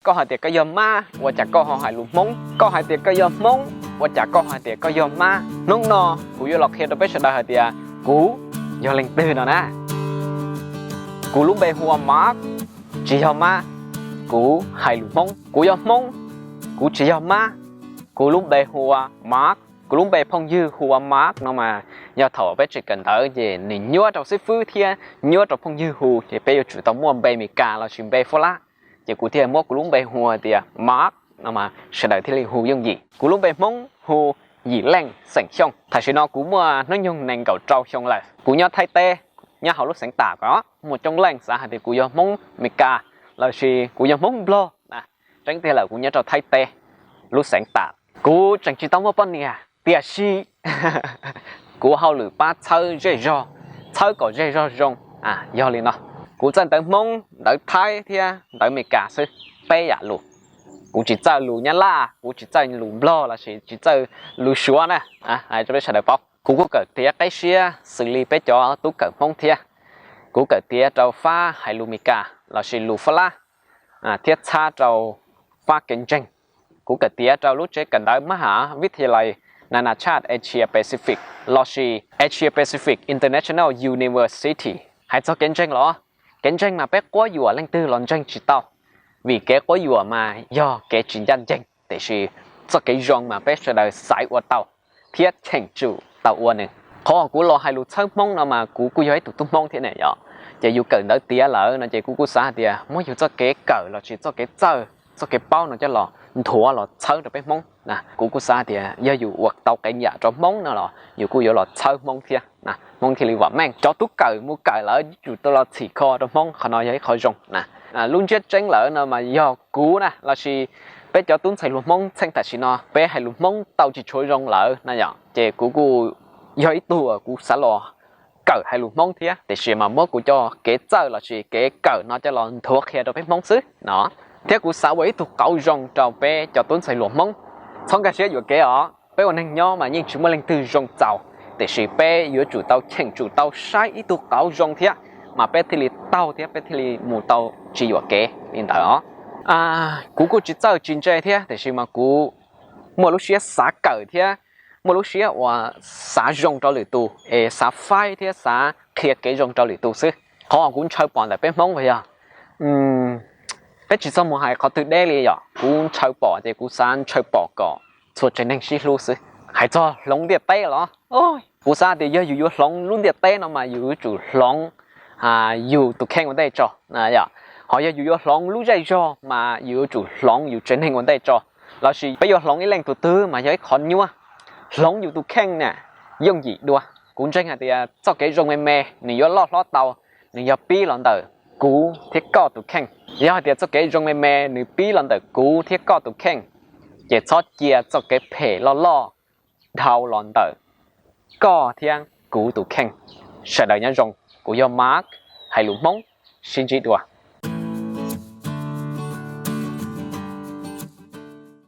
Koj hais tias koj yog Mab, ua cas koj ho hais lus Hmoob? Koj hais tias koj yog Hmoob, ua cas koj hais tias koj yog Mab? Hnub no kuv yuav los qhia rau peb sawv daws hais tias kuv yog leej twg no na. Kuv lub npe hu ua Mark, tsis yog Mab. Kuv hais lus Hmoob, kuv yog Hmoob, kuv tsis yog Mab. Kuv lub npe hu ua Mark, kuv lub npe phooj ywg hu ua Mark no mas yog thaum peb tseem kawm ntawv ces nws nyuaj rau xib fwb thiab nyuaj rau phooj ywg hu, ces peb yuav tsum tau muaj npe Meskas lossis npe Fab Lab. Ces kuv thiaj muab kuv lub npe hu hais tias Mark no mas sawv daws thiaj li hu yooj yim. Kuv lub npe Hmoob hu Yim Leej xeem Xyooj. Tam sim no kuv muaj hnub nyoog nees nkaum rau xyoo lawm. Kuv nyob Thaib teb, nyob hauv lub xeev Tam ko. Muaj coob leej xav hais tias kuv yog Hmoob Meskas lossis kuv yog Hmoob Nplog na. Tseeb tiag lawm kuv nyob rau Thaib teb, lub xeev Tam. Kuv tseem tsis tau muaj poj niam tiam sis kuv hauj lwm pab txhawb zej zog, txhawb kom zej zog zoo. Yog li no, kuv txawj ntawv Hmoob, ntawv Thaib thiab ntawv Meskas xwb, peb yam lus. Kuv tsis txawj lus Nyab Laj, kuv tsis txawj lus Nplog lossis tsis txawj lus Suav na, hais rau peb sawv daws paub. Kuv kuj kawm tiav qib siab xws li peb cov tub kawm Hmoob thiab. Kuv kawm tiav rau fab hais lus Meskas lossis lus Fab Lab, thiab txhab rau fab kev ntseeg. Kuv kawm tiav rau lub tsev kawm ntawv Maj Hav Vib Thij Lais Na Na Chaj Asia Pacific lossis Asia Pacific International University. Hais txog kev ntseeg los, kev ntseeg mas peb quab yuam leej twg los ntseeg tsis tau, vim kev quab yuam mas yog kev tsis ncaj ncees, tiam sis txoj kev zoo mas peb sawv daws xaiv ua tau thiab cheem tsum tau ua nws. Qhov kuv los hais lus txhawb Hmoob no mas kuv kuj yog ib tug tub Hmoob thiab ne yom. Ces yus kawm ntawv tiav lawm no ces kuv kuj xav hais tias muab yus txoj kev kawm lossis txoj kev txawj, txoj kev paub no coj los nthuav los txhawb rau peb Hmoob na. Kuv kuj xav hais tias yog yus ua tau qee yam rau Hmoob no los yus kuj yuav los txhawb Hmoob thiab, Hmoob thiaj li vam meej. Cov tub kawm mus kawm lawm yuav tsum tau los txhim kho rau Hmoob, qhov no yog ib qho zoo na. Lub ntsiab tseeb lawm no mas yog kuv na lossis peb cov tub ntxhais hluas Hmoob txheej tam sim no peb hais lus Hmoob tau tsis tshua zoo lawm na yom, ces kuv kuj yog ib tug kuv xav los kawm hais lus Hmoob thiab, tiam sis mas muab kuv cov kev txawj lossis kev kawm no coj los nthuav qhia rau peb Hmoob xwb no. Thiab kuv xav ua ib tug qauv zoo rau peb cov tub ntxhais hluas Hmoob. Txhob nkag siab yuam kev os, peb ua neeg nyob mas yeej tsis muaj leej twg zoo txaus, tiam sis peb yuav tsum tau cheem tsum tau saib ib tug qauv zoo thiab mas peb thiaj li taug thiab peb thiaj li mus tau tsis yuam kev li ntawd os. Kuv kuj tsis txawj tsis ntse thiab, tiam sis mas kuv muaj lub siab xav kawm thiab muaj lub siab uas xav zoo rau lwm tus es xav faib thiab xav qhia kev zoo rau lwm tus xwb. Qhov kuv ntshaw pom ntawm peb Hmoob uas yog, peb tsis txog mus hais qhov twg deb li yom, kuv ntshaw pom ces kuv xav ntshaw pom kom txhua tsev neeg sib hlub xwb. Hais txog hloov ntiaj teb los, kuv xav tias yog yus yuav hloov lub ntiaj teb no mas yus yuav tsum hloov yus tus kheej ua ntej tso, yom. Ho yog yus yuav hloov lub zej zog mas yus yuav tsum hloov yus tsev neeg ua ntej tso. Lossis peb yuav hloov ib leej tus twg mas yog ib qhov nyuaj, hloov yus tus kheej na yooj yim dua. Kuv ntseeg hais tias txoj kev zoo me me nws yuav loj hlob tau, nws yog pib los ntawm kuv thiab koj tus kheej. Yog hais tias txoj kev zoo me me nws pib los ntawm kuv thiab koj tus kheej, ces txhob cia txoj kev phem loj loj dhau los ntawm koj thiab kuv tus kheej. Sawv daws nyob zoo, kuv yog Mark, hais lus Hmoob, sib ntsib dua.